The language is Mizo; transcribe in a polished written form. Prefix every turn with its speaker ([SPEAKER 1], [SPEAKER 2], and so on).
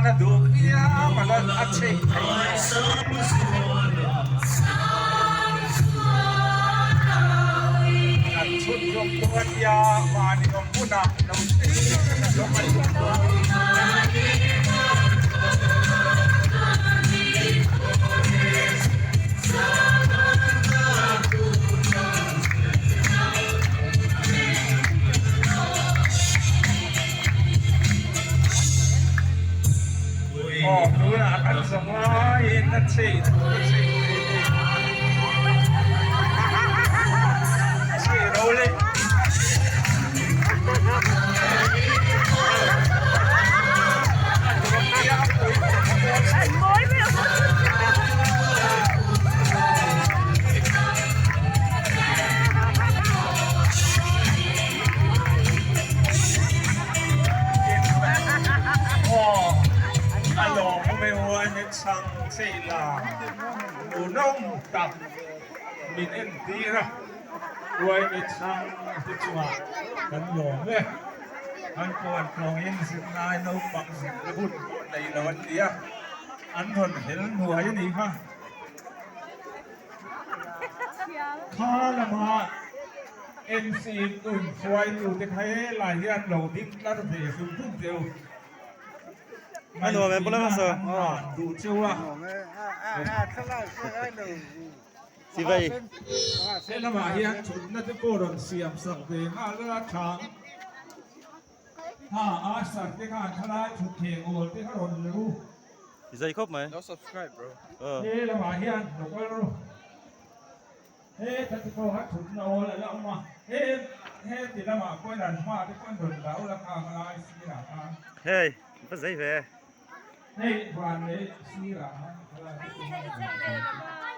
[SPEAKER 1] khan a duh piang a la a chheih thei Kan chhun zawk pawh a nia mahni awm hunah lo chheih hlawm a ni. Aw tunah kan zawng laiin a chei tur a chei thei ni. Chei ro le. A lawm e uaime chhang chei la hmuhnawm tak min entir a uaime chhang te chungah kan lawm e an puan tlawngin zirlai naupang zirna hun pawh nei lo an ni a an rawn hel hnuai a nih kha. Kha lama MC in hruaitute kha helai hian lo ding tlar ve hrim hrim teh u. Ngaihtuahna an ngah duh cheu a. He lamah hian thutna te pawh rawn siam sak ve nghal a tha. Ha Asher te khan thalai thutthleng awl te kha rawn la ru.
[SPEAKER 2] I zai khawp mai.
[SPEAKER 3] No subscribe bro.
[SPEAKER 1] He lamah hian lo kal ru. He ta te pawh kha thutna awl a la awm a. He he ti lamah pawhin an hma te pawhin rawn dah ula khang lai sirah khan.
[SPEAKER 2] Hei va zai ve.
[SPEAKER 1] Hei van leh sirah khan thalai te pawh.